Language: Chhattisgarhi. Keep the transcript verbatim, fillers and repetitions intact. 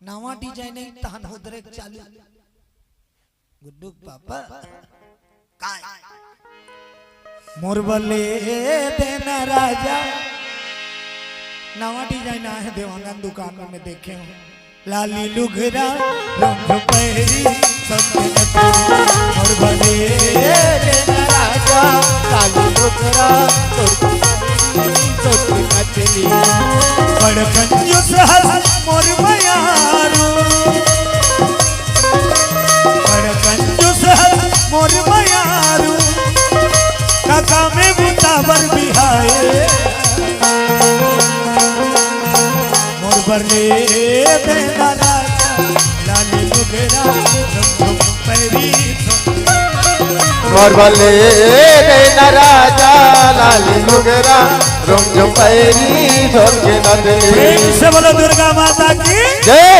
नवा डिजाइन आई, तहन होदरे चालू। गुड्डू के पापा, काय? मोर बर ले देना राजा, नवा डिजाइन आए हे देवांगन दुकान में, मैं देखे हूँ। लाली लुगरा रंग पैरी संग नथुनी, मोर बर ले देना राजा, लाली लुगरा तोर तोर नथुनी। बड़ कंजूस हस मोर मयारू, बड़ कंजूस हस मोर मयारू, काका में बुता बर बिहाए। मोर बर ले देना राजा, लाली लुगरा, झुम झुम पैरी झुम। मोर बर ले देना राजा, लाली लुगरा, झुम झुम पैरी झुम के नथुनी। प्रेम से बोलो दुर्गा माता की। जय।